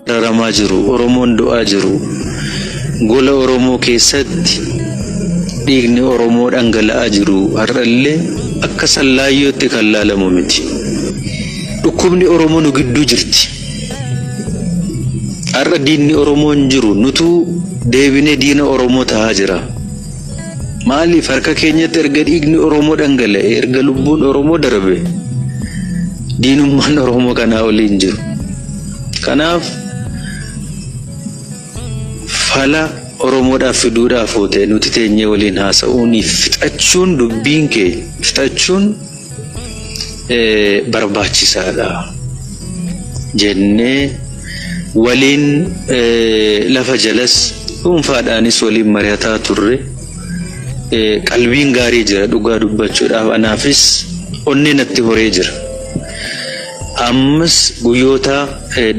Dararamaa jiru, Oromoon du'aa jiru, gola Oromoo keessatti dhiigni Oromoo dhangala'aa jiru har'allee akka sallaayyootti kan laalamu miti. Dhukkubni Oromoo nu gidduu jirti. Har'a diinni Oromoo hin jiru, nutu deebinee diina Oromoo tahaa jira. Maaliif harka keenyatti erga dhiigni Oromoo dhangala'e, erga lubbuun Oromoo darbe, diinummaan Oromoo kanaa olii hin jiru. Kanaaf fala Oromoodhaaf fiduudhaaf yoo ta'e nuti teenyee waliin haasa'uun fixachuun dubbiin keenya fixachuun barbaachisaadha jennee waliin lafa jalas dhuunfaadhaanis waliin mari'ataa turre. Qalbiin gaarii jira dhugaa dubbachuudhaaf anaafis onnee natti horee jira. Ammas guyyoota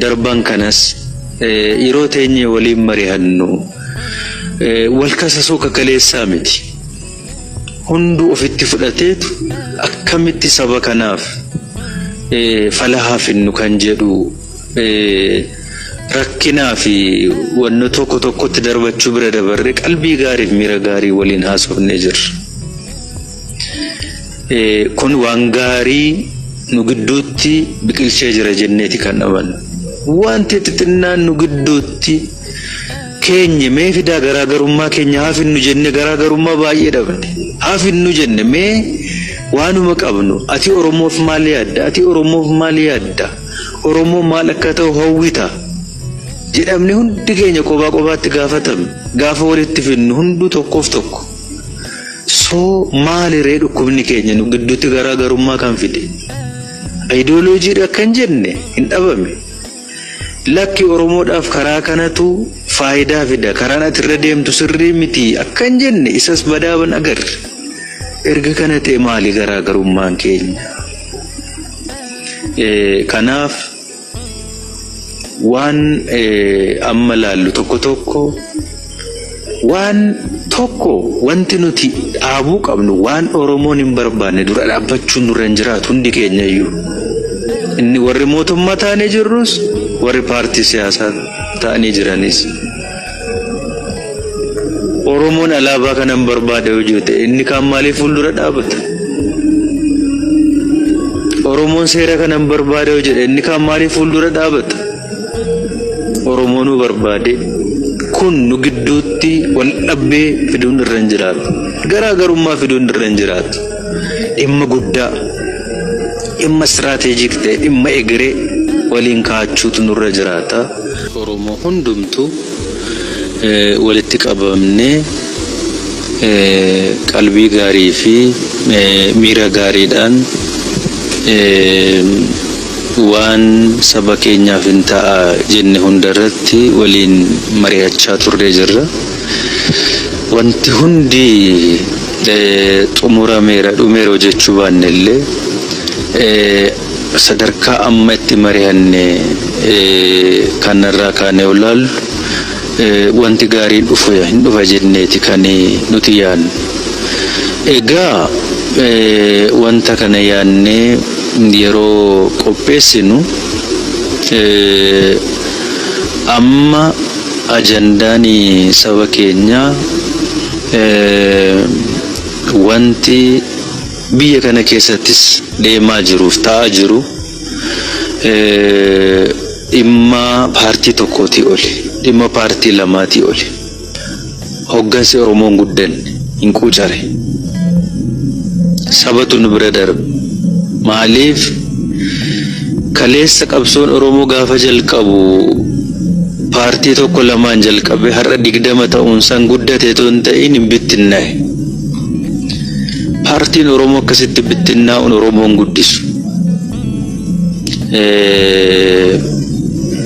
darban kanas yeroo teenyee waliin mari'annu wal kasasuu kakaleessaa miti. Hunduu ofitti fudhateetu akkamitti saba kanaaf fala haa finnu kan jedhu rakkinaa fi wanno tokko tokkotti darbachuu bira dabarree qalbii gaariif miira gaarii waliin haasofnee jirra. Kun waan gaarii nu gidduutti biqilchee jira jenneeti kan amannu. Wanti xixinnaan nu gidduutti keenye mee fidaa garaagarummaa keenya haa finnu jenne garaagarummaa baay'ee dhabne. Haa finnu jenne mee waanuma qabnu ati Oromoof maal yaadda? Ati Oromoof maal yaadda? Oromoo maal akka ta'u hawwita? Jedhamne hundi keenya qobaa qobaatti gaafatamne. Gaafa walitti finnu hunduu tokkoof tokko. So maali ree dhukkubni keenya nu gidduutti garaagarummaa kan fide? Ayidooloojiidha kan jenne hin dhabame. Lakki Oromoodhaaf karaa kanatu faayidaa fida. Karaan ati irra deemtu sirrii miti akkan jenne isas badaaban agarre. Erga kana ta'e maali garaagarummaan keenya? Kanaaf waan amma laallu tokko tokko waan tokko wanti nuti dhaabuu qabnu waan Oromoon hin barbaanne dura dhaabbachuun nurra hin jiraatu hundi keenya iyyuu. Inni warri mootummaa ta'anii jirrus warri paartii siyaasaa ta'anii jiranis. Oromoon alaabaa kana hin barbaada yoo jette inni kaan maaliif fuuldura dhaabata? Oromoon seera kana hin barbaada yoo jedhe inni kaan maaliif fuuldura dhaabata? Oromoonuu barbaade kun nu gidduutti wal dhabbee fiduun irra hin jiraatu. Garaagarummaa fiduun irra hin jiraatu. Dhimma guddaa, dhimma istiraateejik ta'e, dhimma egeree waliin kaa'achuutu nurra jiraata. Oromoo hundumtuu walitti qabamnee qalbii gaarii fi miira gaariidhaan waan saba keenyaaf hin ta'a jenne hundarratti waliin mari'achaa turree jirra. Wanti hundi xumurameera dhumeera jechuu baanne illee sadarkaa amma itti mari'anne kanarraa kaanee olaallu wanti gaariin dhufu hin dhufa jenneeti kan nuti yaadnu. Egaa wanta kana yaadnee yeroo qopheessinu amma ajandaan saba keenyaa wanti biyya kana keessattis deemaa jiruuf ta'aa jiru dhimma paartii tokkootii oli, dhimma paartii lamaatii oli. Hoggansi Oromoon guddanne hin quucare. Sabatu nu bira darbe. Maaliif kaleessa qabsoon Oromoo gaafa jalqabu paartii tokko lamaan jalqabe har'a 20 ta'uun san guddate otoo hin ta'in hin bittinnaa'e. Paartiin Oromoo akkasitti bittinnaa'uun Oromoon guddisu.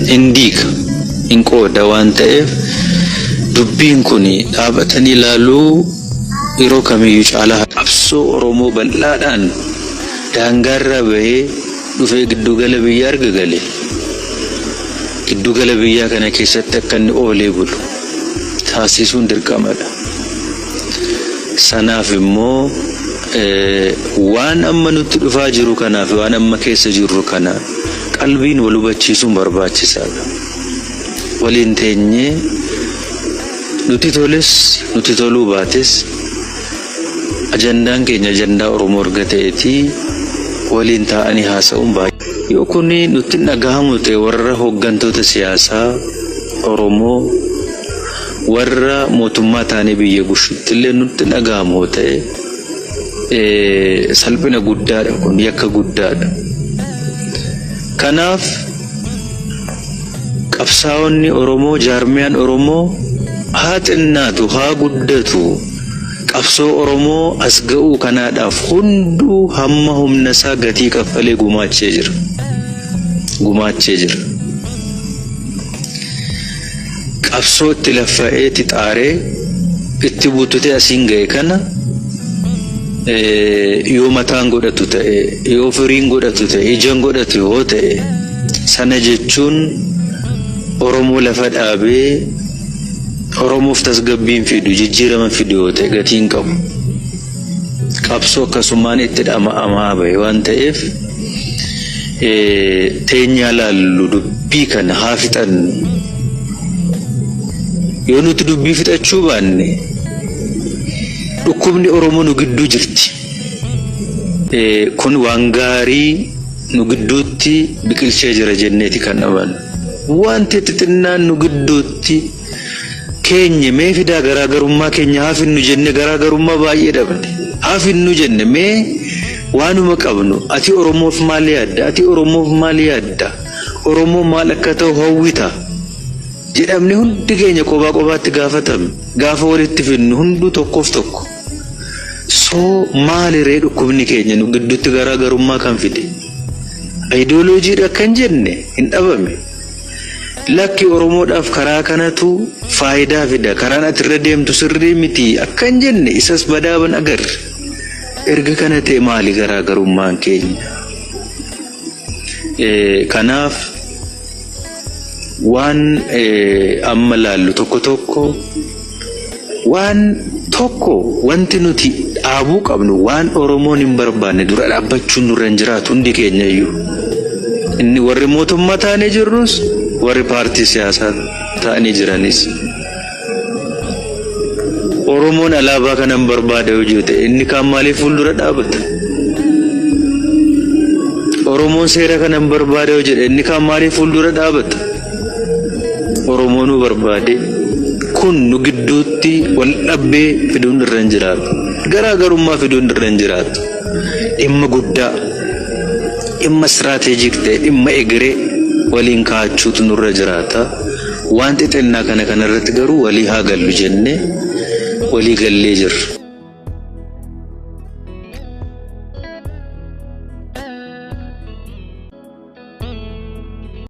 Hin diiga, hin qooda waan ta'eef dubbiin kun dhaabatanii ilaaluu yeroo kamiyyuu caalaa qabsoo Oromoo bal'aadhaan daangaarraa bahee dhufee giddugala biyyaa erga gale giddugala biyyaa kana keessatti akka inni oolee bulu taasisuun dirqamadha. Sanaaf immoo waan amma nutti dhufaa jiru kanaaf waan amma keessa jirru kana qalbiin wal hubachiisuun barbaachisaadha. Waliin teenyee nuti toles nuti toluu baates ajandaan keenya ajandaa Oromoo erga ta'eetii waliin taa'anii haasa'uun baay'ee. Yoo kun nutti hin dhagahamu ta'e warra hooggantoota siyaasaa Oromoo warra mootummaa ta'anii biyya bulchutti illee nutti hin dhagahamu ta'e salphina guddaadha kun yakka guddaadha. Kanaaf qabsaa'onni Oromoo jaarmiyaan Oromoo haa xinnaatu haa guddatu qabsoo Oromoo as ga'uu kanaadhaaf hunduu hamma humna isaa gatii kaffalee gumaachee jira. Gumaachee jira. Qabsoo itti laffa'ee itti xaaree itti bututee asiin ga'e kana yoo mataan godhatu ta'e yoo firiin godhatu ta'e ijaan godhatu yoo ta'e sana jechuun Oromoo lafa dhaabee Oromoof tasgabbiin fidu jijjiirama fidu yoo ta'e gatiin qabu. Qabsoo akkasumaan itti dhama'amaa bahe waan ta'eef teenyaa laallu dubbii kana haa fixannu. Yoo nuti dubbii fixachuu baanne dhukkubni Oromoo nu gidduu jirti. Kun waan gaarii nu gidduutti biqilchee jira jenneeti kan amannu. Wanti xixinnaan nu gidduutti keenya mee fidaa garaagarummaa keenya haa finnu jenne garaagarummaa baay'ee dhabne. Haa finnu jenne mee waanuma qabnu ati Oromoof maal yaadda? Ati Oromoof maal yaadda? Oromoo maal akka ta'u hawwita? Jedhamne hundi keenya kophaa kophaatti gaafatame. Gaafa walitti finnu hunduu tokkoof tokko. Soo maaliree dhukkubni keenya nu gidduutti garaagarummaa kan fide? Ayidooloojiidha kan jenne hin dhabame. Lakki Oromoodhaaf karaa kanatu faayidaa fida. Karaan ati irra deemtu sirrii miti akkan jenne isas badaaban agarre. Erga kana ta'e maali garaagarummaan keenya? Kanaaf waan amma laallu tokko tokko waan tokko wanti nuti dhaabuu qabnu waan Oromoon hin barbaanne dura dhaabbachuun nurra hin jiraatu hundi keenya iyyuu. Inni warri mootummaa ta'anii jirrus warri paartii siyaasaa ta'anii jiranis. Oromoon alaabaa kana hin barbaada yoo jiru ta'e inni kaan maaliif fuuldura dhaabata? Oromoon seera kana hin barbaada yoo jedhe inni kaan maaliif fuuldura dhaabata? Oromoonuu barbaade kun nu gidduutti wal dhabbee fiduun irra hin jiraatu. Garaagarummaa fiduun irra hin jiraatu. Dhimma guddaa, dhimma istiraateejik ta'e, dhimma egeree waliin kaa'achuutu nurra jiraata. Waan xixinnaa kana kanarratti garuu walii haa gallu jennee walii gallee jirra.